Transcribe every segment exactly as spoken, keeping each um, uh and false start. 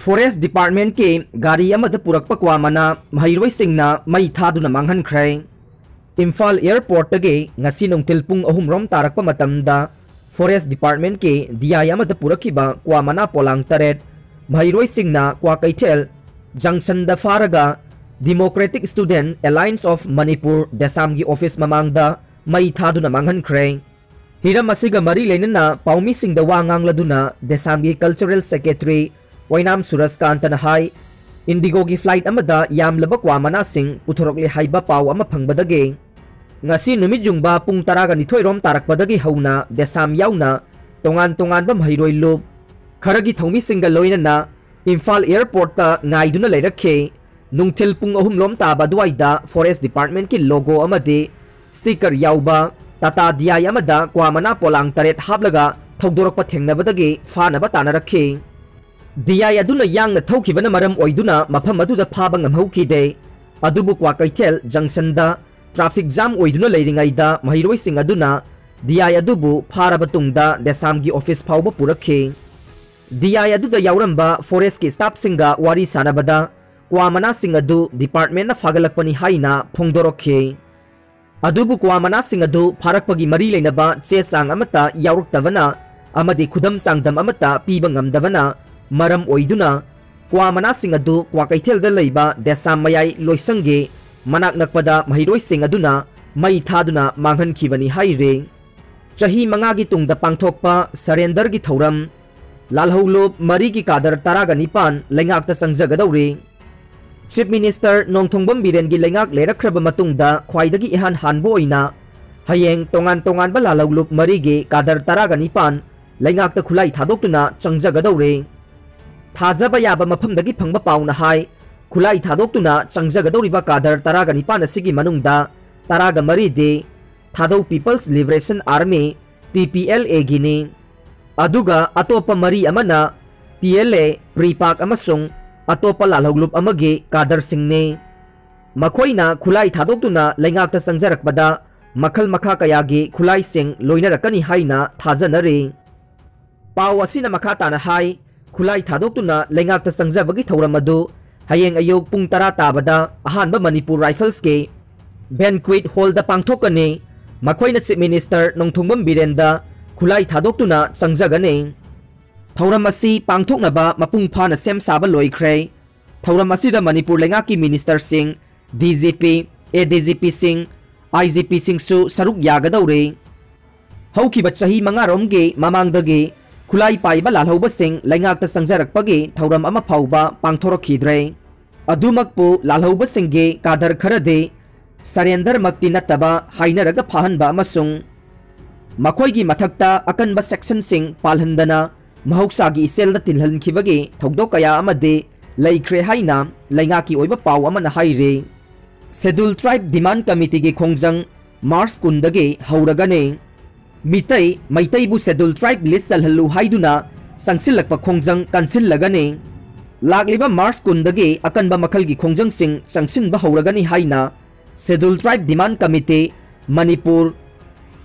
Forest Departmentꯀꯤ ꯒꯥꯔꯤ ꯑꯃꯗ ꯄꯨꯔꯛꯄ ꯀ꯭ꯋꯥ ꯃꯅꯥ ꯃꯍꯩꯔꯣꯏꯁꯤꯡꯅ ꯃꯩ ꯊꯥꯗꯨꯅ ꯃꯥꯡꯍꯟꯈ꯭ꯔꯦ꯫ ꯏꯝꯐꯥꯜ Airportꯇꯒꯤ ꯉꯁꯤ ꯅꯨꯡꯊꯤꯜ ꯄꯨꯡ ꯑꯍꯨꯝ ꯔꯣꯝ ꯇꯥꯔꯛꯄ ꯃꯇꯝꯗ Forest Departmentꯀꯤ D I ꯑꯃꯗ ꯄꯨꯔꯛꯈꯤꯕ ꯀ꯭ꯋꯥ ꯃꯅꯥ ꯄꯣꯂꯥꯡ ꯇꯔꯦꯠ ꯃꯍꯩꯔꯣꯏꯁꯤꯡꯅ ꯀ꯭ꯋꯥꯀꯩꯊꯦꯜ junctionꯗ ꯐꯥꯔꯒ Democratic Student Alliance of Manipur, DESAMꯒꯤ office ꯃꯃꯥꯡꯗ ꯃꯩ ꯊꯥꯗꯨꯅ ꯃꯥꯡꯍꯟꯈ꯭ꯔꯦ꯫ ꯍꯤꯔꯝ ꯑꯁꯤꯒ ꯃꯔꯤ ꯂꯩꯅꯅ ꯄꯥꯎꯃꯤꯁꯤꯡꯗ ꯋꯥ ꯉꯥꯡꯂꯗꯨꯅ DESAMꯒꯤ Cultural Secretary ꯑꯣꯏꯅꯥꯝ ꯁꯨꯔꯖꯀꯥꯟꯇꯅ ꯍꯥꯏ, IndiGoꯒꯤ flight ꯑꯃꯗ ꯌꯥꯝꯂꯕ ꯀ꯭ꯋꯥ ꯃꯅꯥꯁꯤꯡ ꯄꯨꯊꯣꯔꯛꯂꯦ ꯍꯥꯏꯕ ꯄꯥꯎ ꯑꯃ ꯐꯪꯕꯗꯒꯤ ꯉꯁꯤ ꯅꯨꯃꯤꯠ ꯌꯨꯡꯕ ꯄꯨꯡ ꯇꯔꯥꯒ ꯅꯤꯊꯣꯏ ꯔꯣꯝ ꯇꯥꯔꯛꯄꯗꯒꯤ ꯍꯧꯅ DESAM ꯌꯥꯎꯅ ꯇꯣꯉꯥꯟ ꯇꯣꯉꯥꯟꯕ ꯃꯍꯩꯔꯣꯏ ꯂꯨꯞ ꯈꯔꯒꯤ ꯊꯧꯃꯤꯁꯤꯡꯒ ꯂꯣꯏꯅꯅ ꯏꯝꯐꯥꯜ Airportꯇ ꯉꯥꯏꯗꯨꯅ ꯂꯩꯔꯛꯈꯤ꯫ ꯅꯨꯡꯊꯤꯜ ꯄꯨꯡ ꯑꯍꯨꯝ ꯂꯣꯝ ꯇꯥꯕ ꯑꯗꯨꯋꯥꯏꯗ Forest Departmentꯀꯤ logo ꯑꯃꯗꯤ sticker ꯌꯥꯎꯕ Tata D I ꯑꯃꯗ ꯀ꯭ꯋꯥ ꯃꯅꯥ ꯄꯣꯂꯥꯡ ꯇꯔꯦꯠ ꯍꯥꯞꯂꯒ ꯊꯧꯗꯣꯔꯛꯄ ꯊꯦꯡꯅꯕꯗꯒꯤ ꯐꯥꯅꯕ ꯇꯥꯅꯔꯛꯈꯤ꯫ D I ꯑꯗꯨꯅ ꯌꯥꯡꯅ ꯊꯧꯈꯤꯕꯅ ꯃꯔꯝ ꯑꯣꯏꯗꯨꯅ ꯃꯐꯝ ꯑꯗꯨꯗ ꯐꯥꯕ ꯉꯝꯍꯧꯈꯤꯗꯦ꯫ ꯑꯗꯨꯕꯨ ꯀ꯭ꯋꯥꯀꯩꯊꯦꯜ junctionꯗ traffic jam ꯑꯣꯏꯗꯨꯅ ꯂꯩꯔꯤꯉꯩꯗ ꯃꯍꯩꯔꯣꯏꯁꯤꯡ ꯑꯗꯨꯅ D I ꯑꯗꯨꯕꯨ ꯐꯥꯔꯕ ꯇꯨꯡꯗ DESAMꯒꯤ office ꯐꯥꯎꯕ ꯄꯨꯔꯛꯈꯤ꯫ D I ꯑꯗꯨꯗ ꯌꯥꯎꯔꯝꯕ Forestꯀꯤ staffꯁꯤꯡꯒ ꯋꯥꯔꯤ ꯁꯥꯟꯅꯕꯗ ꯀ꯭ꯋꯥ ꯃꯅꯥꯁꯤꯡ ꯑꯗꯨ departmentꯅ ꯐꯥꯒꯠꯂꯛꯄꯅꯤ ꯍꯥꯏꯅ ꯐꯣꯡꯗꯣꯔꯛꯈꯤ꯫ ꯑꯗꯨꯕꯨ ꯀ꯭ꯋꯥ ꯃꯅꯥꯁꯤꯡ ꯑꯗꯨ ꯐꯥꯔꯛꯄꯒꯤ ꯃꯔꯤ ꯂꯩꯅꯕ ꯆꯦ ꯆꯥꯡ ꯑꯃꯠꯇ ꯌꯥꯎꯔꯛꯇꯕꯅ ꯑꯃꯗꯤ ꯈꯨꯗꯝ ꯆꯥꯡꯗꯝ ꯑꯃꯠꯇ ꯄꯤꯕ ꯉꯝꯗꯕꯅ ꯃꯔꯝ ꯑꯣꯏꯗꯨꯅ ꯀ꯭ꯋꯥ ꯃꯅꯥꯁꯤꯡ ꯑꯗꯨ ꯀ꯭ꯋꯥꯀꯩꯊꯦꯜꯗ ꯂꯩꯕ DESAM ꯃꯌꯥꯏ ꯂꯣꯏꯁꯪꯒꯤ ꯃꯅꯥꯛ ꯅꯛꯄꯗ ꯃꯍꯩꯔꯣꯏꯁꯤꯡ ꯑꯗꯨꯅ ꯃꯩ ꯊꯥꯗꯨꯅ ꯃꯥꯡꯍꯟꯈꯤꯕꯅꯤ ꯍꯥꯏꯔꯤ꯫ ꯆꯍꯤ ꯃꯉꯥꯒꯤ ꯇꯨꯡꯗ ꯄꯥꯡꯊꯣꯛꯄ surrenderꯒꯤ ꯊꯧꯔꯝ꯫ ꯂꯥꯜꯍꯧꯂꯨꯞ ꯃꯔꯤꯒꯤ cadre ꯇꯔꯥꯒ ꯅꯤꯄꯥꯟ ꯂꯩꯉꯥꯛꯇ ꯆꯪꯖꯒꯗꯧꯔꯤ꯫ Chief Minister ꯅꯣꯡꯊꯣꯡꯕꯝ ꯕꯤꯔꯦꯟꯒꯤ ꯂꯩꯉꯥꯛ ꯂꯩꯔꯛꯈ꯭ꯔꯕ ꯃꯇꯨꯡꯗ ꯈ꯭ꯋꯥꯏꯗꯒꯤ ꯏꯍꯥꯟ ꯍꯥꯟꯕ ꯑꯣꯏꯅ ꯍꯌꯦꯡ ꯇꯣꯉꯥꯟ ꯇꯣꯉꯥꯟꯕ ꯂꯥꯜꯍꯧꯂꯨꯞ ꯃꯔꯤꯒꯤ cadre ꯇꯔꯥꯒ ꯅꯤꯄꯥꯟ ꯂꯩꯉꯥꯛꯇ ꯈꯨꯠꯂꯥꯏ ꯊꯥꯗꯣꯛꯇꯨꯅ ꯆꯪꯖꯒꯗꯧꯔꯤ꯫ ꯊꯥꯖꯕ ꯌꯥꯕ ꯃꯐꯝꯗꯒꯤ ꯐꯪꯕ ꯄꯥꯎꯅ ꯍꯥꯏ, ꯈꯨꯠꯂꯥꯏ ꯊꯥꯗꯣꯛꯇꯨꯅ ꯆꯪꯖꯒꯗꯧꯔꯤꯕ cadre ꯇꯔꯥꯒ ꯅꯤꯄꯥꯟ ꯑꯁꯤꯒꯤ ꯃꯅꯨꯡꯗ ꯇꯔꯥꯒ ꯃꯔꯤꯗꯤ ꯊꯥꯗꯧ People's Liberation Army, T P L Aꯒꯤꯅꯤ꯫ ꯑꯗꯨꯒ ꯑꯇꯣꯞꯄ ꯃꯔꯤ ꯑꯃꯅ P L A, PREPAK ꯑꯃꯁꯨꯡ ꯑꯇꯣꯞꯄ ꯂꯥꯜꯍꯧꯂꯨꯞ ꯑꯃꯒꯤ cadreꯁꯤꯡꯅꯤ꯫ ꯃꯈꯣꯏꯅ ꯈꯨꯠꯂꯥꯏ ꯊꯥꯗꯣꯛꯇꯨꯅ ꯂꯩꯉꯥꯛꯇ ꯆꯪꯖꯔꯛꯄꯗ ꯃꯈꯜ ꯃꯈꯥ ꯀꯌꯥꯒꯤ ꯈꯨꯠꯂꯥꯏꯁꯤꯡ ꯂꯣꯏꯅꯔꯛꯀꯅꯤ ꯍꯥꯏꯅ ꯊꯥꯖꯅꯔꯤ꯫ ꯄꯥꯎ ꯑꯁꯤꯅ ꯃꯈꯥ ꯇꯥꯅ ꯍꯥꯏ, ꯈꯨꯠꯂꯥꯏ ꯊꯥꯗꯣꯛꯇꯨꯅ ꯂꯩꯉꯥꯛꯇ ꯆꯪꯖꯕꯒꯤ ꯊꯧꯔꯝ ꯑꯗꯨ ꯍꯌꯦꯡ ꯑꯌꯨꯛ ꯄꯨꯡ ꯇꯔꯥ ꯇꯥꯕꯗ ꯑꯍꯥꯟꯕ ꯃꯅꯤꯄꯨꯔ ꯔꯥꯏꯐꯜꯁꯀꯤ ꯕꯦꯟꯀ꯭ꯋꯤꯠ ꯍꯣꯜꯗ ꯄꯥꯡꯊꯣꯛꯀꯅꯤ꯫ ꯃꯈꯣꯏꯅ ꯆꯤꯐ ꯃꯤꯅꯤꯁꯇꯔ ꯅꯣꯡꯊꯣꯝꯕꯝ ꯕꯤꯔꯦꯟꯗ ꯈꯨꯠꯂꯥꯏ ꯊꯥꯗꯣꯛꯇꯨꯅ ꯆꯪꯖꯒꯅꯤ꯫ ꯊꯧꯔꯝ ꯑꯁꯤ ꯄꯥꯡꯊꯣꯛꯅꯕ ꯃꯄꯨꯡ ꯐꯥꯅ ꯁꯦꯝ ꯁꯥꯕ ꯂꯣꯏꯈ꯭ꯔꯦ꯫ ꯊꯧꯔꯝ ꯑꯁꯤꯗ ꯃꯅꯤꯄꯨꯔ ꯂꯩꯉꯥꯛꯀꯤ ꯃꯤꯅꯤꯁꯇꯔꯁꯤꯡ, ꯗꯤ ꯖꯤ ꯄꯤ, ꯑꯦ ꯗꯤ ꯖꯤ ꯄꯤꯁꯤꯡ, ꯑꯥꯏ ꯖꯤ ꯄꯤꯁꯤꯡꯁꯨ ꯁꯔꯨꯛ ꯌꯥꯒꯗꯧꯔꯤ꯫ ꯍꯧꯈꯤꯕ ꯆꯍꯤ ꯃꯉꯥꯔꯣꯝꯒꯤ ꯃꯃꯥꯡꯗꯒꯤ ꯈꯨꯠꯂꯥꯏ ꯄꯥꯏꯕ ꯂꯥꯜꯍꯧꯕꯁꯤꯡ ꯂꯩꯉꯥꯛꯇ ꯆꯪꯖꯔꯛꯄꯒꯤ ꯊꯧꯔꯝ ꯑꯃ ꯐꯥꯎꯕ ꯄꯥꯡꯊꯣꯔꯛꯈꯤꯗ꯭ꯔꯦ꯫ ꯑꯗꯨꯃꯛꯄꯨ ꯂꯥꯜꯍꯧꯕꯁꯤꯡꯒꯤ ꯀꯥꯗꯔ ꯈꯔꯗꯤ ꯁꯔꯦꯟꯗꯔꯃꯛꯇꯤ ꯅꯠꯇꯕ ꯍꯥꯏꯅꯔꯒ ꯐꯥꯍꯟꯕ ꯑꯃꯁꯨꯡ ꯃꯈꯣꯏꯒꯤ ꯃꯊꯛꯇ ꯑꯀꯟꯕ ꯁꯦꯛꯁꯟꯁꯤꯡ ꯄꯥꯜꯍꯟꯗꯅ ꯃꯍꯧꯁꯥꯒꯤ ꯏꯆꯦꯜꯗ ꯇꯤꯜꯍꯟꯈꯤꯕꯒꯤ ꯊꯧꯗꯣꯛ ꯀꯌꯥ ꯑꯃꯗꯤ ꯂꯩꯈ꯭ꯔꯦ ꯍꯥꯏꯅ ꯂꯩꯉꯥꯛꯀꯤ ꯑꯣꯏꯕ ꯄꯥꯎ ꯑꯃꯅ ꯍꯥꯏꯔꯤ꯫ ꯁꯦꯗꯨꯜ ꯇ꯭ꯔꯥꯏꯕ ꯗꯤꯃꯥꯟ ꯀꯃꯤꯇꯤꯒꯤ ꯈꯣꯡꯖꯪ ꯃꯥꯔꯆ ꯀꯨꯟꯗꯒꯤ ꯍꯧꯔꯒꯅꯤ꯫ ꯃꯤꯇꯩ, ꯃꯩꯇꯩꯕꯨ ꯁꯦꯗꯨꯜ ꯇ꯭ꯔꯥꯏꯕ ꯂꯤꯁ ꯆꯜꯍꯜꯂꯨ ꯍꯥꯏꯗꯨꯅ ꯆꯪꯁꯤꯜꯂꯛꯄ ꯈꯣꯡꯖꯪ ꯀꯟꯁꯤꯜꯂꯒꯅꯤ꯫ ꯂꯥꯛꯂꯤꯕ ꯃꯥꯔꯆ ꯀꯨꯟꯗꯒꯤ ꯑꯀꯟꯕ ꯃꯈꯜꯒꯤ ꯈꯣꯡꯖꯪꯁꯤꯡ ꯆꯪꯁꯤꯟꯕ ꯍꯧꯔꯒꯅꯤ ꯍꯥꯏꯅ ꯁꯦꯗꯨꯜ ꯇ꯭ꯔꯥꯏꯕ ꯗꯤꯃꯥꯟ ꯀꯃꯤꯇꯤ, ꯃꯅꯤꯄꯨꯔ,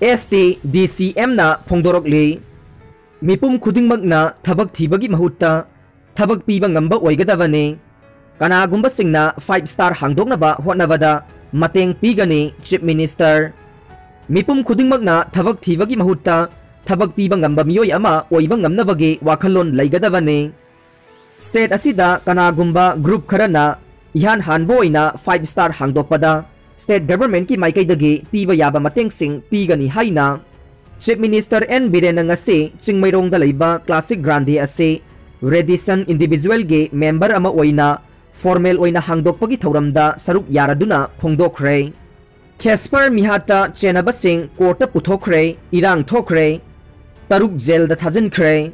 ꯑꯦꯁ ꯇꯤ ꯗꯤ ꯁꯤ ꯑꯦꯝꯅ ꯐꯣꯡꯗꯣꯔꯛꯂꯤ꯫ ꯃꯤꯄꯨꯝ ꯈꯨꯗꯤꯡꯃꯛꯅ ꯊꯕꯛ ꯊꯤꯕꯒꯤ ꯃꯍꯨꯠꯇ ꯊꯕꯛ ꯄꯤꯕ ꯉꯝꯕ ꯑꯣꯏꯒꯗꯕꯅꯤ꯫ ꯀꯅꯥꯒꯨꯝꯕꯁꯤꯡꯅ ꯐꯥꯏꯚ ꯁ꯭ꯇꯥꯔ ꯍꯥꯡꯗꯣꯛꯅꯕ ꯍꯣꯠꯅꯕꯗ ꯃꯇꯦꯡ ꯄꯤꯒꯅꯤ, ꯆꯤꯐ ꯃꯤꯅꯤꯁꯇꯔ꯫ ꯃꯤꯄꯨꯝ ꯈꯨꯗꯤꯡꯃꯛꯅ ꯊꯕꯛ ꯊꯤꯕꯒꯤ ꯃꯍꯨꯠꯇ ꯊꯕꯛ ꯄꯤꯕ ꯉꯝꯕ ꯃꯤꯑꯣꯏ ꯑꯃ ꯑꯣꯏꯕ ꯉꯝꯅꯕꯒꯤ ꯋꯥꯈꯜꯂꯣꯟ ꯂꯩꯒꯗꯕꯅꯤ꯫ ꯁ꯭ꯇꯦꯠ ꯑꯁꯤꯗ ꯀꯅꯥꯒꯨꯝꯕ ꯒ꯭ꯔꯨꯞ ꯈꯔꯅ ꯏꯍꯥꯟ ꯍꯥꯟꯕ ꯑꯣꯏꯅ ꯐꯥꯏꯚ ꯁ꯭ꯇꯥꯔ ꯍꯥꯡꯗꯣꯛꯄꯗ ꯁ꯭ꯇꯦꯠ ꯒꯚꯔꯟꯃꯦꯟꯠꯀꯤ ꯃꯥꯏꯀꯩꯗꯒꯤ ꯄꯤꯕ ꯌꯥꯕ ꯃꯇꯦꯡꯁꯤꯡ ꯄꯤꯒꯅꯤ ꯍꯥꯏꯅ ꯆꯤꯐ ꯃꯤꯅꯤꯁꯇꯔ ꯑꯦꯟ ꯕꯤꯔꯦꯟꯅ ꯉꯁꯤ ꯆꯤꯡꯃꯩꯔꯣꯡꯗ ꯂꯩꯕ ꯀ꯭ꯂꯥꯁꯤꯛ ꯒ꯭ꯔꯥꯟꯗꯤ ꯑꯁꯤ ꯔꯦꯗꯤꯁꯟ ꯏꯟꯗꯤꯚꯤꯖꯨꯋꯦꯜꯒꯤ ꯃꯦꯝꯕꯔ ꯑꯃ ꯑꯣꯏꯅ ꯐꯣꯔꯃꯦꯜ ꯑꯣꯏꯅ ꯍꯥꯡꯗꯣꯛꯄꯒꯤ ꯊꯧꯔꯝꯗ ꯁꯔꯨꯛ ꯌꯥꯔꯗꯨꯅ ꯐꯣꯡꯗꯣꯛꯈ꯭ꯔꯦ꯫ ꯈꯦꯁꯄꯔ ꯃꯤꯍꯥꯠꯇ ꯆꯦꯟꯅꯕꯁꯤꯡ ꯀꯣꯔꯠꯇ ꯄꯨꯊꯣꯛꯈ꯭ꯔꯦ, ꯏꯔꯥꯡ ꯊꯣꯛꯈ꯭ꯔꯦ, ꯇꯔꯨꯛ ꯖꯦꯜꯗ ꯊꯥꯖꯤꯟꯈ꯭ꯔꯦ꯫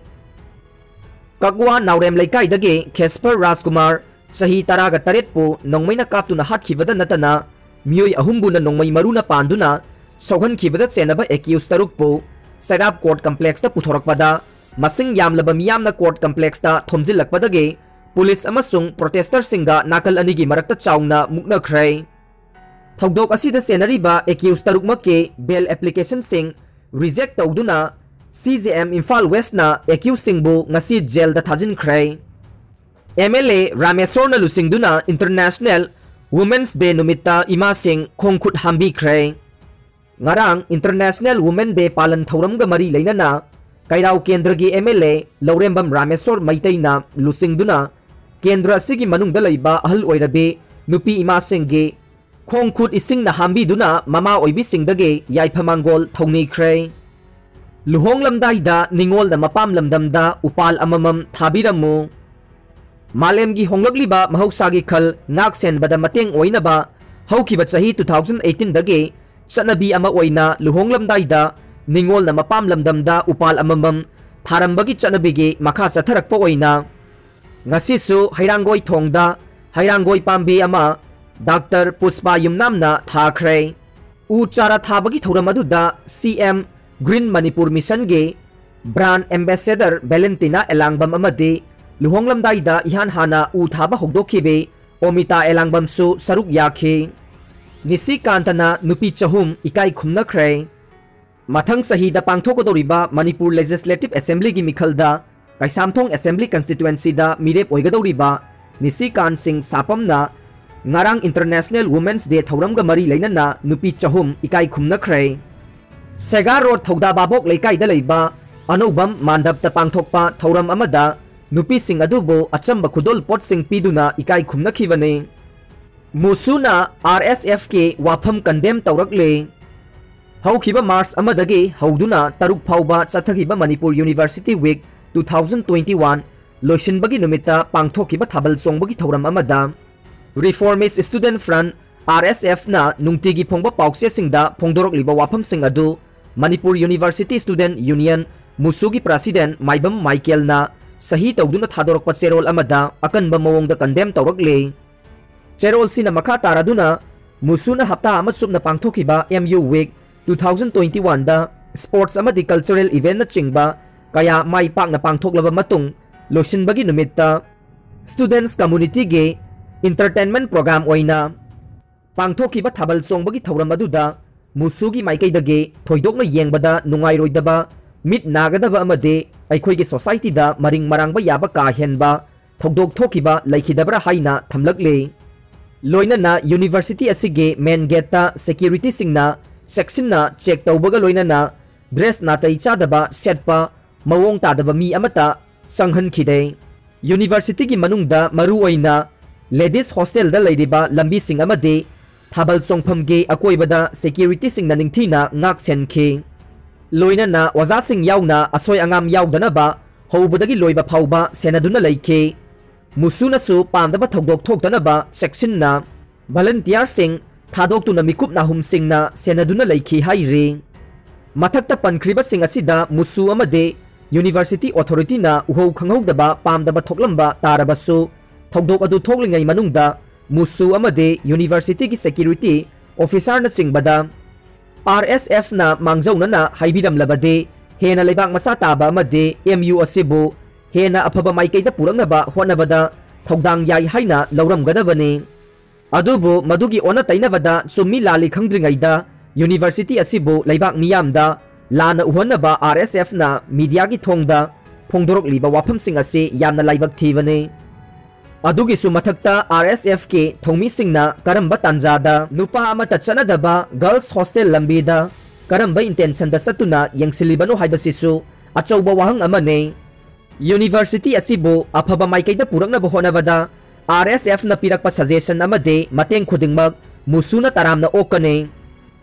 ꯀꯛꯋꯥ ꯅꯥꯎꯔꯦꯝ ꯂꯩꯀꯥꯏꯗꯒꯤ ꯈꯦꯁꯄꯔ ꯔꯥꯖꯀꯨꯃꯥꯔ, ꯆꯍꯤ ꯇꯔꯥꯒ ꯇꯔꯦꯠꯄꯨ ꯅꯣꯡꯃꯩꯅ ꯀꯥꯞꯇꯨꯅ ꯍꯥꯠꯈꯤꯕꯗ ꯅꯠꯇꯅ ꯃꯤꯑꯣꯏ ꯑꯍꯨꯝꯕꯨꯅ ꯅꯣꯡꯃꯩ ꯃꯔꯨꯅ ꯄꯥꯟꯗꯨꯅ ꯁꯣꯛꯍꯟꯈꯤꯕꯗ ꯆꯦꯟꯅꯕ ꯑꯦꯀ꯭ꯌꯨꯁ ꯇꯔꯨꯛꯄꯨ ꯆꯩꯔꯥꯞ ꯀꯣꯔꯠ ꯀꯝꯄ꯭ꯂꯦꯛꯁꯇ ꯄꯨꯊꯣꯔꯛꯄꯗ ꯃꯁꯤꯡ ꯌꯥꯝꯂꯕ ꯃꯤꯌꯥꯝꯅ ꯀꯣꯔꯠ ꯀꯝꯄ꯭ꯂꯦꯛꯁꯇ ꯊꯣꯝꯖꯤꯜꯂꯛꯄꯗꯒꯤ ꯄꯨꯂꯤꯁ ꯑꯃꯁꯨꯡ ꯄ꯭ꯔꯣꯇꯦꯁꯇꯔꯁꯤꯡꯒ ꯅꯥꯀꯜ ꯑꯅꯤꯒꯤ ꯃꯔꯛꯇ ꯆꯥꯎꯅ ꯃꯨꯛꯅꯈ꯭ꯔꯦ꯫ ꯊꯧꯗꯣꯛ ꯑꯁꯤꯗ ꯆꯦꯟꯅꯔꯤꯕ ꯑꯦꯀ꯭ꯌꯨꯁ ꯇꯔꯨꯛꯃꯛꯀꯤ ꯕꯦꯜ ꯑꯦꯄ꯭ꯂꯤꯀꯦꯁꯟꯁꯤꯡ ꯔꯤꯖꯦꯛ ꯇꯧꯗꯨꯅ C J M ꯏꯝꯐꯥꯜ ꯋꯦꯁꯅ ꯑꯦꯀ꯭ꯌꯨꯁꯁꯤꯡꯕꯨ ꯉꯁꯤ ꯖꯦꯜꯗ ꯊꯥꯖꯤꯟꯈ꯭ꯔꯦ꯫ M L A ꯔꯥꯃꯦꯁꯣꯔꯅ ꯂꯨꯆꯤꯡꯗꯨꯅ International Women's Day ꯅꯨꯃꯤꯠꯇ ꯏꯃꯥꯁꯤꯡ ꯈꯣꯡ ꯈꯨꯠ ꯍꯥꯝꯕꯤꯈ꯭ꯔꯦ꯫ ꯉꯔꯥꯡ International Women Day ꯄꯥꯂꯟ ꯊꯧꯔꯝꯒ ꯃꯔꯤ ꯂꯩꯅꯅ ꯀꯩꯔꯥꯎ ꯀꯦꯟꯗ꯭ꯔꯒꯤ M L A ꯂꯧꯔꯦꯝꯕꯝ ꯔꯥꯃꯦꯁꯣꯔ ꯃꯩꯇꯩꯅ ꯂꯨꯆꯤꯡꯗꯨꯅ ꯀꯦꯟꯗ꯭ꯔ ꯑꯁꯤꯒꯤ ꯃꯅꯨꯡꯗ ꯂꯩꯕ ꯑꯍꯜ ꯑꯣꯏꯔꯕꯤ ꯅꯨꯄꯤ ꯏꯃꯥꯁꯤꯡꯒꯤ ꯈꯣꯡ ꯈꯨꯠ ꯏꯁꯤꯡꯅ ꯍꯥꯝꯕꯤꯗꯨꯅ ꯃꯃꯥ ꯑꯣꯏꯕꯤꯁꯤꯡꯗꯒꯤ ꯌꯥꯏꯐ ꯃꯥꯡꯒꯣꯜ ꯊꯧꯅꯤꯈ꯭ꯔꯦ꯫ ꯂꯨꯍꯣꯡꯂꯝꯗꯥꯏꯗ ꯅꯤꯉꯣꯜꯅ ꯃꯄꯥꯝ ꯂꯝꯗꯝꯗ ꯎꯄꯥꯜ ꯑꯃꯃꯝ ꯊꯥꯕꯤꯔꯝꯃꯨ꯫ ꯃꯥꯂꯦꯝꯒꯤ ꯍꯣꯡꯂꯛꯂꯤꯕ ꯃꯍꯧꯁꯥꯒꯤ ꯈꯜ ꯉꯥꯛ ꯁꯦꯟꯕꯗ ꯃꯇꯦꯡ ꯑꯣꯏꯅꯕ ꯍꯧꯈꯤꯕ ꯆꯍꯤ two thousand eighteen ꯗꯒꯤ ꯆꯠꯅꯕꯤ ꯑꯃ ꯑꯣꯏꯅ ꯂꯨꯍꯣꯡꯂꯝꯗꯥꯏꯗ ꯅꯤꯉꯣꯜꯅ ꯃꯄꯥꯝ ꯂꯝꯗꯝꯗ ꯎꯄꯥꯜ ꯑꯃꯃꯝ ꯊꯥꯔꯝꯕꯒꯤ ꯆꯠꯅꯕꯤꯒꯤ ꯃꯈꯥ ꯆꯠꯊꯔꯛꯄ ꯑꯣꯏꯅ ꯉꯁꯤꯁꯨ ꯍꯩꯔꯥꯡꯒꯣꯏ ꯊꯣꯡꯗ ꯍꯩꯔꯥꯡꯒꯣꯏ ꯄꯥꯝꯕꯤ ꯑꯃ ꯗꯥꯛꯇꯔ ꯄꯨꯁꯄꯥ ꯌꯨꯝꯅꯥꯝꯅ ꯊꯥꯈ꯭ꯔꯦ꯫ ꯎ ꯆꯥꯔꯥ ꯊꯥꯕꯒꯤ ꯊꯧꯔꯝ ꯑꯗꯨꯗ C M Green Manipur Mission ꯒꯤ Brand Ambassador Valentina ꯑꯦꯂꯥꯡꯕꯝ ꯑꯃꯗꯤ ꯂꯨꯍꯣꯡꯂꯝꯗꯥꯏꯗ ꯏꯍꯥꯟ ꯍꯥꯟꯅ ꯎ ꯊꯥꯕ ꯍꯧꯗꯣꯛꯈꯤꯕꯤ ꯑꯣꯃꯤꯇꯥ ꯑꯦꯂꯥꯡꯕꯝꯁꯨ ꯁꯔꯨꯛ ꯌꯥꯈꯤ꯫ ꯅꯤꯁꯤꯀꯥꯟꯇꯅ ꯅꯨꯄꯤ ꯆꯍꯨꯝ ꯏꯀꯥꯏ ꯈꯨꯝꯅꯈ꯭ꯔꯦ꯫ ꯃꯊꯪ ꯆꯍꯤꯗ ꯄꯥꯡꯊꯣꯛꯀꯗꯧꯔꯤꯕ ꯃꯅꯤꯄꯨꯔ Legislative Assembly ꯒꯤ ꯃꯤꯈꯜꯗ ꯀꯩꯁꯥꯝꯊꯣꯡ Assembly Constituency ꯗ ꯃꯤꯔꯦꯞ ꯑꯣꯏꯒꯗꯧꯔꯤꯕ ꯅꯤꯁꯤꯀꯥꯟ ꯁꯤꯡ ꯁꯥꯄꯝꯅ ꯉꯔꯥꯡ International Women's Day ꯊꯧꯔꯝꯒ ꯃꯔꯤ ꯂꯩꯅꯅ ꯅꯨꯄꯤ ꯆꯍꯨꯝ ꯏꯀꯥꯏ ꯈꯨꯝꯅꯈ꯭ꯔꯦ꯫ ꯁꯦꯒꯥ ꯔꯣꯗ ꯊꯧꯗꯥ ꯕꯥꯕꯣꯛ ꯂꯩꯀꯥꯏꯗ ꯂꯩꯕ ꯑꯅꯧꯕꯝ ꯃꯥꯟꯗꯞꯇ ꯄꯥꯡꯊꯣꯛꯄ ꯊꯧꯔꯝ ꯑꯃꯗ ꯅꯨꯄꯤꯁꯤꯡ ꯑꯗꯨꯕꯨ ꯑꯆꯝꯕ ꯈꯨꯗꯣꯜ ꯄꯣꯠꯁꯤꯡ ꯄꯤꯗꯨꯅ ꯏꯀꯥꯏ ꯈꯨꯝꯅꯈꯤꯕꯅꯤ꯫ ꯃꯨꯁꯨꯅ R S F ꯀꯤ ꯋꯥꯐꯝ condemn ꯇꯧꯔꯛꯂꯦ꯫ ꯍꯧꯈꯤꯕ ꯃꯥꯔꯆ ꯑꯃꯗꯒꯤ ꯍꯧꯗꯨꯅ ꯇꯔꯨꯛ ꯐꯥꯎꯕ ꯆꯠꯊꯈꯤꯕ Manipur University Week two thousand twenty one ꯂꯣꯏꯁꯤꯟꯕꯒꯤ ꯅꯨꯃꯤꯠꯇ ꯄꯥꯡꯊꯣꯛꯈꯤꯕ ꯊꯥꯕꯜ ꯆꯣꯡꯕꯒꯤ ꯊꯧꯔꯝ ꯑꯃꯗ Reformist Student Front, R S F ꯅ ꯅꯨꯡꯇꯤꯒꯤ ꯐꯣꯡꯕ ꯄꯥꯎꯆꯦꯁꯤꯡꯗ ꯐꯣꯡꯗꯣꯔꯛꯂꯤꯕ ꯋꯥꯐꯝꯁꯤꯡ ꯑꯗꯨ Manipur University Student Union, ꯃꯨꯁꯨꯒꯤ President ꯃꯥꯏꯕꯝ ꯃꯥꯏꯀꯦꯜꯅ ꯁꯍꯤ ꯇꯧꯗꯨꯅ ꯊꯥꯗꯣꯔꯛꯄ ꯆꯦꯔꯣꯜ ꯑꯃꯗ ꯑꯀꯟꯕ ꯃꯑꯣꯡꯗ condemn ꯇꯧꯔꯛꯂꯤ꯫ ꯆꯦꯔꯣꯜꯁꯤꯅ ꯃꯈꯥ ꯇꯥꯔꯗꯨꯅ, ꯃꯨꯁꯨꯅ ꯍꯞꯇꯥ ꯑꯃ ꯆꯨꯞꯅ ꯄꯥꯡꯊꯣꯛꯈꯤꯕ M U Week two thousand twenty one ꯗ sports ꯑꯃꯗꯤ cultural event ꯅꯆꯤꯡꯕ ꯀꯌꯥ ꯃꯥꯏ ꯄꯥꯛꯅ ꯄꯥꯡꯊꯣꯛꯂꯕ ꯃꯇꯨꯡ, ꯂꯣꯏꯁꯤꯟꯕꯒꯤ ꯅꯨꯃꯤꯠꯇ students community ꯒꯤ entertainment program ꯑꯣꯏꯅ ꯄꯥꯡꯊꯣꯛꯈꯤꯕ ꯊꯥꯕꯜ ꯆꯣꯡꯕꯒꯤ ꯊꯧꯔꯝ ꯑꯗꯨꯗ ꯃꯨꯁꯨꯒꯤ ꯃꯥꯏꯀꯩꯗꯒꯤ ꯊꯣꯏꯗꯣꯛꯅ ꯌꯦꯡꯕꯗ ꯅꯨꯡꯉꯥꯏꯔꯣꯏꯗꯕ ꯃꯤꯠ ꯅꯥꯒꯗꯕ ꯑꯃꯗꯤ ꯑꯩꯈꯣꯏꯒꯤ ꯁꯣꯁꯥꯏꯇꯤꯗ ꯃꯔꯤꯡ ꯃꯔꯥꯡꯕ ꯌꯥꯕ ꯀꯥ ꯍꯦꯟꯕ ꯊꯧꯗꯣꯛ ꯊꯣꯛꯈꯤꯕ ꯂꯩꯈꯤꯗꯕ꯭ꯔꯥ ꯍꯥꯏꯅ ꯊꯝꯂꯛꯂꯤ꯫ ꯂꯣꯏꯅꯅ ꯌꯨꯅꯤꯚꯔꯁꯤꯇꯤ ꯑꯁꯤꯒꯤ ꯃꯦꯟ ꯒꯦꯠꯇ ꯁꯦꯀ꯭ꯌꯨꯔꯤꯇꯤꯁꯤꯡꯅ ꯆꯦꯛꯁꯤꯟꯅ ꯆꯦꯛ ꯇꯧꯕꯒ ꯂꯣꯏꯅꯅ ꯗ꯭ꯔꯦꯁ ꯅꯥꯇꯩ ꯆꯥꯗꯕ ꯁꯦꯠꯄ, ꯃꯑꯣꯡ ꯇꯥꯗꯕ ꯃꯤ ꯑꯃꯠꯇ ꯆꯪꯍꯟꯈꯤꯗꯦ꯫ ꯌꯨꯅꯤꯚꯔꯁꯤꯇꯤꯒꯤ ꯃꯅꯨꯡꯗ ꯃꯔꯨ ꯑꯣꯏꯅ ꯂꯦꯗꯤꯁ ꯍꯣꯁꯇꯦꯜꯗ ꯂꯩꯔꯤꯕ ꯂꯝꯕꯤꯁꯤꯡ ꯑꯃꯗꯤ ꯊꯥꯕꯜ ꯆꯣꯡꯐꯝꯒꯤ ꯑꯀꯣꯏꯕꯗ ꯁꯦꯀ꯭ꯌꯨꯔꯤꯇꯤꯁꯤꯡꯅ ꯅꯤꯡꯊꯤꯅ ꯉꯥꯛ ꯁꯦꯟꯈꯤ꯫ ꯂꯣꯏꯅꯅ ꯑꯣꯖꯥꯁꯤꯡ ꯌꯥꯎꯅ ꯑꯁꯣꯏ ꯑꯉꯥꯝ ꯌꯥꯎꯗꯅꯕ ꯍꯧꯕꯗꯒꯤ ꯂꯣꯏꯕ ꯐꯥꯎꯕ ꯁꯦꯟꯅꯗꯨꯅ ꯂꯩꯈꯤ꯫ ꯃꯨꯁꯨꯅꯁꯨ ꯄꯥꯝꯗꯕ ꯊꯧꯗꯣꯛ ꯊꯣꯛꯇꯅꯕ ꯆꯦꯛꯁꯤꯟꯅ ꯚꯂꯟꯇꯤꯌꯥꯔꯁꯤꯡ ꯊꯥꯗꯣꯛꯇꯨꯅ ꯃꯤꯀꯨꯞ ꯅꯥꯍꯨꯝꯁꯤꯡꯅ ꯁꯦꯟꯅꯗꯨꯅ ꯂꯩꯈꯤ ꯍꯥꯏꯔꯤ꯫ ꯃꯊꯛꯇ ꯄꯟꯈ꯭ꯔꯤꯕꯁꯤꯡ ꯑꯁꯤꯗ ꯃꯨꯁꯨ ꯑꯃꯗꯤ ꯌꯨꯅꯤꯚꯔꯁꯤꯇꯤ ꯑꯣꯊꯣꯔꯤꯇꯤꯅ ꯎꯍꯧ ꯈꯪꯍꯧꯗꯕ ꯄꯥꯝꯗꯕ ꯊꯣꯛꯂꯝꯕ ꯇꯥꯔꯕꯁꯨ, ꯊꯧꯗꯣꯛ ꯑꯗꯨ ꯊꯣꯛꯂꯤꯉꯩ ꯃꯅꯨꯡꯗ ꯃꯨꯁꯨ ꯑꯃꯗꯤ ꯌꯨꯅꯤꯚꯔꯁꯤꯇꯤꯒꯤ ꯁꯦꯀ꯭ꯌꯨꯔꯤꯇꯤ ꯑꯣꯐꯤꯁꯥꯔꯅꯆꯤꯡꯕꯗ ꯑꯥꯔ ꯑꯦꯁ ꯑꯦꯐꯅ ꯃꯥꯡꯖꯧꯅꯅ ꯍꯥꯏꯕꯤꯔꯝꯂꯕꯗꯤ ꯍꯦꯟꯅ ꯂꯩꯕꯥꯛ ꯃꯆꯥ ꯇꯥꯕ ꯑꯃꯗꯤ ꯑꯦꯝ ꯌꯨ ꯑꯁꯤꯕꯨ ꯍꯦꯟꯅ ꯑꯐꯕ ꯃꯥꯏꯀꯩꯗ ꯄꯨꯔꯛꯅꯕ ꯍꯣꯠꯅꯕꯗ ꯊꯧꯗꯥꯡ ꯌꯥꯏ ꯍꯥꯏꯅ ꯂꯧꯔꯝꯒꯗꯕꯅꯤ꯫ ꯑꯗꯨꯕꯨ ꯃꯗꯨꯒꯤ ꯑꯣꯟꯅ ꯇꯩꯅꯕꯗ ꯆꯨꯝꯃꯤ ꯂꯥꯜꯂꯤ ꯈꯪꯗ꯭ꯔꯤꯉꯩꯗ ꯌꯨꯅꯤꯚꯔꯁꯤꯇꯤ ꯑꯁꯤꯕꯨ ꯂꯩꯕꯥꯛ ꯃꯤꯌꯥꯝꯗ ꯂꯥꯟꯅ ꯎꯍꯟꯅꯕ ꯑꯥꯔ ꯑꯦꯁ ꯑꯦꯐꯅ ꯃꯤꯗꯤꯌꯥꯒꯤ ꯊꯣꯡꯗ ꯐꯣꯡꯗꯣꯔꯛꯂꯤꯕ ꯋꯥꯐꯝꯁꯤꯡ ꯑꯁꯤ ꯌꯥꯝꯅ ꯂꯥꯏꯕꯛ ꯊꯤꯕꯅꯤ꯫ ꯑꯗꯨꯒꯤꯁꯨ ꯃꯊꯛꯇ ꯑꯥꯔ ꯑꯦꯁ ꯑꯦꯐꯀꯤ ꯊꯧꯃꯤꯁꯤꯡꯅ ꯀꯔꯝꯕ ꯇꯥꯟꯖꯥꯗ ꯅꯨꯄꯥ ꯑꯃꯠꯇ ꯆꯠꯅꯗꯕ ꯒꯔꯜꯁ ꯍꯣꯁꯇꯦꯜ ꯂꯝꯕꯤꯗ ꯀꯔꯝꯕ ꯏꯟꯇꯦꯟꯁꯟꯗ ꯆꯠꯇꯨꯅ ꯌꯦꯡꯁꯤꯜꯂꯤꯕꯅꯣ ꯍꯥꯏꯕꯁꯤꯁꯨ ꯑꯆꯧꯕ ꯋꯥꯍꯪ ꯑꯃꯅꯤ꯫ ꯌꯨꯅꯤꯚꯔꯁꯤꯇꯤ ꯑꯁꯤꯕꯨ ꯑꯐꯕ ꯃꯥꯏꯀꯩꯗ ꯄꯨꯔꯛꯅꯕ ꯍꯣꯠꯅꯕꯗ ꯑꯥꯔ ꯑꯦꯁ ꯑꯦꯐꯅ ꯄꯤꯔꯛꯄ ꯁꯖꯦꯁꯟ ꯑꯃꯗꯤ ꯃꯇꯦꯡ ꯈꯨꯗꯤꯡꯃꯛ ꯃꯨꯁꯨꯅ ꯇꯔꯥꯝꯅ ꯑꯣꯛꯀꯅꯤ꯫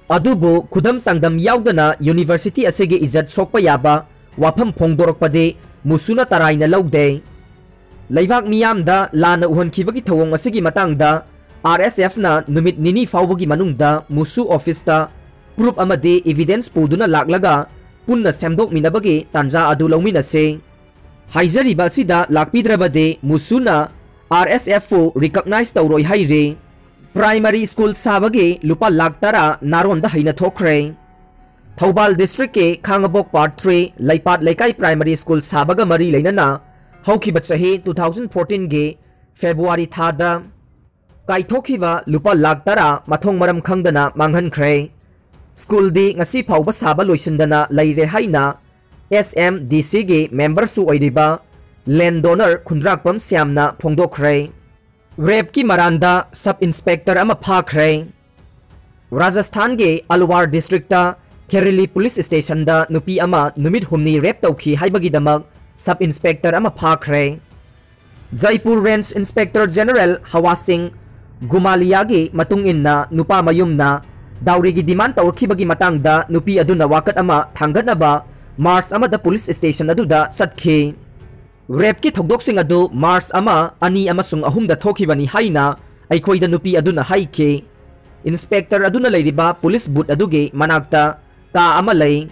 ꯑꯗꯨꯕꯨ ꯈꯨꯗꯝ ꯆꯥꯡꯗꯝ ꯌꯥꯎꯗꯅ ꯌꯨꯅꯤꯚꯔꯁꯤꯇꯤ ꯑꯁꯤꯒꯤ ꯏꯖꯠ ꯁꯣꯛꯄ ꯌꯥꯕ ꯋꯥꯐꯝ ꯐꯣꯡꯗꯣꯔꯛꯄꯗꯤ ꯃꯨꯁꯨꯅ ꯇꯔꯥꯏꯅ ꯂꯧꯗꯦ꯫ ꯂꯩꯕꯥꯛ ꯃꯤꯌꯥꯝꯗ ꯂꯥꯟꯅ ꯎꯍꯟꯈꯤꯕꯒꯤ ꯊꯧꯑꯣꯡ ꯑꯁꯤꯒꯤ ꯃꯇꯥꯡꯗ ꯑꯥꯔ ꯑꯦꯁ ꯑꯦꯐꯅ ꯅꯨꯃꯤꯠ ꯅꯤꯅꯤ ꯐꯥꯎꯕꯒꯤ ꯃꯅꯨꯡꯗ ꯃꯨꯁꯨ ꯑꯣꯐꯤꯁꯇ ꯄ꯭ꯔꯨꯐ ꯑꯃꯗꯤ ꯏꯚꯤꯗꯦꯟꯁ ꯄꯨꯗꯨꯅ ꯂꯥꯛꯂꯒ ꯄꯨꯟꯅ ꯁꯦꯝꯗꯣꯛꯃꯤꯟꯅꯕꯒꯤ ꯇꯥꯟꯖꯥ ꯑꯗꯨ ꯂꯧꯃꯤꯟꯅꯁꯤ꯫ ꯍꯥꯏꯖꯔꯤꯕ ꯑꯁꯤꯗ ꯂꯥꯛꯄꯤꯗ꯭ꯔꯕꯗꯤ ꯃꯨꯁꯨꯅ ꯑꯥꯔ ꯑꯦꯁ ꯑꯦꯐꯄꯨ ꯔꯤꯀꯛꯅꯥꯏꯖ ꯇꯧꯔꯣꯏ ꯍꯥꯏꯔꯤ꯫ ꯄ꯭ꯔꯥꯏꯃꯔꯤ ꯁ꯭ꯀꯨꯜ ꯁꯥꯕꯒꯤ ꯂꯨꯄꯥ ꯂꯥꯈ ꯇꯔꯥ ꯅꯥꯔꯣꯟꯗ ꯍꯩꯅ ꯊꯣꯛꯈ꯭ꯔꯦ꯫ ꯊꯧꯕꯥꯜ ꯗꯤꯁꯇ꯭ꯔꯤꯛꯀꯤ ꯈꯥꯉꯕꯣꯛ ꯄꯥꯔꯠ ꯊ꯭ꯔꯤ ꯂꯩꯄꯥꯠ ꯂꯩꯀꯥꯏ ꯄ꯭ꯔꯥꯏꯃꯔꯤ ꯁ꯭ꯀꯨꯜ ꯁꯥꯕꯒ ꯃꯔꯤ ꯂꯩꯅꯅ ꯍꯧꯈꯤꯕ ꯆꯍꯤ ꯇꯨ ꯊꯥꯎꯖꯟ ꯐꯣꯔꯇꯤꯟꯒꯤ ꯐꯦꯕ꯭ꯔꯨꯋꯥꯔꯤ ꯊꯥꯗ ꯀꯥꯏꯊꯣꯛꯈꯤꯕ ꯂꯨꯄꯥ ꯂꯥꯈ ꯇꯔꯥ ꯃꯊꯣꯡ ꯃꯔꯝ ꯈꯪꯗꯅ ꯃꯥꯡꯍꯟꯈ꯭ꯔꯦ꯫ ꯁ꯭ꯀꯨꯜꯗꯤ ꯉꯁꯤ ꯐꯥꯎꯕ ꯁꯥꯕ ꯂꯣꯏꯁꯤꯟꯗꯅ ꯂꯩꯔꯦ ꯍꯥꯏꯅ ꯑꯦꯁ ꯑꯦꯝ ꯗꯤ ꯁꯤꯒꯤ ꯃꯦꯝꯕꯔꯁꯨ ꯑꯣꯏꯔꯤꯕ ꯂꯦꯟ ꯗꯣꯅꯔ ꯈꯨꯟꯗ꯭ꯔꯥꯛꯄꯝ ꯁ꯭ꯌꯥꯝꯅ ꯐꯣꯡꯗꯣꯛꯈ꯭ꯔꯦ꯫ ꯔꯦꯞꯀꯤ ꯃꯔꯥꯟꯗ ꯁꯕ ꯏꯟꯁꯄꯦꯛꯇꯔ ꯑꯃ ꯐꯥꯈ꯭ꯔꯦ꯫ ꯔꯥꯖꯁꯊꯥꯟꯒꯤ ꯑꯜꯋꯥꯔ ꯗꯤꯁꯇ꯭ꯔꯤꯛꯇ ꯈꯦꯔꯤꯂꯤ ꯄꯨꯂꯤꯁ ꯁ꯭ꯇꯦꯁꯟꯗ ꯅꯨꯄꯤ ꯑꯃ ꯅꯨꯃꯤꯠ ꯍꯨꯝꯅꯤ ꯔꯦꯞ ꯇꯧꯈꯤ ꯍꯥꯏꯕꯒꯤꯗꯃꯛ ꯁꯕ ꯏꯟꯁꯄꯦꯛꯇꯔ ꯑꯃ ꯐꯥꯈ꯭ꯔꯦ꯫ ꯖꯩꯄꯨꯔ ꯔꯦꯟꯖ ꯏꯟꯁꯄꯦꯛꯇꯔ ꯖꯦꯅꯔꯦꯜ ꯍꯋꯥ ꯁꯤꯡ ꯒꯨꯃꯥꯂꯤꯌꯥꯒꯤ ꯃꯇꯨꯡ ꯏꯟꯅ, ꯅꯨꯄꯥ ꯃꯌꯨꯝꯅ ꯗꯥꯎꯔꯤꯒꯤ ꯗꯤꯃꯥꯟ ꯇꯧꯔꯛꯈꯤꯕꯒꯤ ꯃꯇꯥꯡꯗ ꯅꯨꯄꯤ ꯑꯗꯨꯅ ꯋꯥꯀꯠ ꯑꯃ ꯊꯥꯡꯒꯠꯅꯕ ꯃꯥꯔꯆ ꯑꯃꯗ ꯄꯨꯂꯤꯁ ꯁ꯭ꯇꯦꯁꯟ ꯑꯗꯨꯗ ꯆꯠꯈꯤ꯫ ꯔꯦꯞꯀꯤ ꯊꯧꯗꯣꯛꯁꯤꯡ ꯑꯗꯨ ꯃꯥꯔꯆ ꯑꯃ, ꯑꯅꯤ ꯑꯃꯁꯨꯡ ꯑꯍꯨꯝꯗ ꯊꯣꯛꯈꯤꯕꯅꯤ ꯍꯥꯏꯅ ꯑꯩꯈꯣꯏꯗ ꯅꯨꯄꯤ ꯑꯗꯨꯅ ꯍꯥꯏꯈꯤ꯫ ꯏꯟꯁꯄꯦꯛꯇꯔ ꯑꯗꯨꯅ ꯂꯩꯔꯤꯕ ꯄꯨꯂꯤꯁ ꯕꯨꯠ ꯑꯗꯨꯒꯤ ꯃꯅꯥꯛꯇ ꯀꯥ ꯑꯃ ꯂꯩ꯫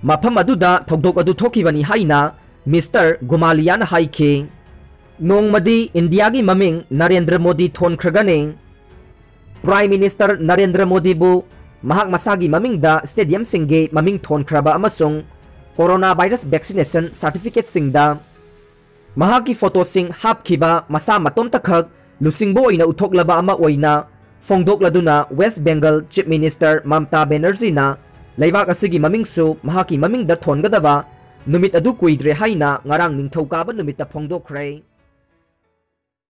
ꯃꯐꯝ ꯑꯗꯨꯗ ꯊꯧꯗꯣꯛ ꯑꯗꯨ ꯊꯣꯛꯈꯤꯕꯅꯤ ꯍꯥꯏꯅ ꯃꯤꯁꯇꯔ ꯒꯨꯃꯥꯂꯤꯌꯥꯅ ꯍꯥꯏꯈꯤ꯫ ꯅꯣꯡꯃꯗꯤ ꯏꯟꯗꯤꯌꯥꯒꯤ ꯃꯃꯤꯡ ꯅꯔꯦꯟꯗ꯭ꯔ ꯃꯣꯗꯤ ꯊꯣꯟꯈ꯭ꯔꯒꯅꯤ꯫ ꯄ꯭ꯔꯥꯏꯝ ꯃꯤꯅꯤꯁꯇꯔ ꯅꯔꯦꯟꯗ꯭ꯔ ꯃꯣꯗꯤꯕꯨ ꯃꯍꯥꯛ ꯃꯁꯥꯒꯤ ꯃꯃꯤꯡꯗ ꯁ꯭ꯇꯦꯗꯤꯌꯝꯁꯤꯡꯒꯤ ꯃꯃꯤꯡ ꯊꯣꯟꯈ꯭ꯔꯕ ꯑꯃꯁꯨꯡ ꯀꯣꯔꯣꯅꯥ ꯚꯥꯏꯔꯁ ꯚꯦꯛꯁꯤꯅꯦꯁꯟ ꯁꯥꯔꯇꯤꯐꯤꯀꯦꯠꯁꯤꯡꯗ ꯃꯍꯥꯛꯀꯤ ꯐꯣꯇꯣꯁꯤꯡ ꯍꯥꯞꯈꯤꯕ ꯃꯁꯥ ꯃꯇꯣꯝꯇꯈꯛ ꯂꯨꯆꯤꯡꯕ ꯑꯣꯏꯅ ꯎꯠꯊꯣꯛꯂꯕ ꯑꯃ ꯑꯣꯏꯅ ꯐꯣꯡꯗꯣꯛꯂꯗꯨꯅ West Bengal chief minister Mamta ꯕꯦꯅꯔꯖꯤꯅ ꯂꯩꯕꯥꯛ ꯑꯁꯤꯒꯤ ꯃꯃꯤꯡꯁꯨ ꯃꯍꯥꯛꯀꯤ ꯃꯃꯤꯡꯗ ꯊꯣꯟꯒꯗꯕ ꯅꯨꯃꯤꯠ ꯑꯗꯨ ꯀꯨꯏꯗ꯭ꯔꯦ ꯍꯥꯏꯅ ꯉꯔꯥꯡ ꯅꯤꯡꯊꯧꯀꯥꯕ ꯅꯨꯃꯤꯠꯇ ꯐꯣꯡꯗꯣꯛꯈ꯭ꯔꯦ꯫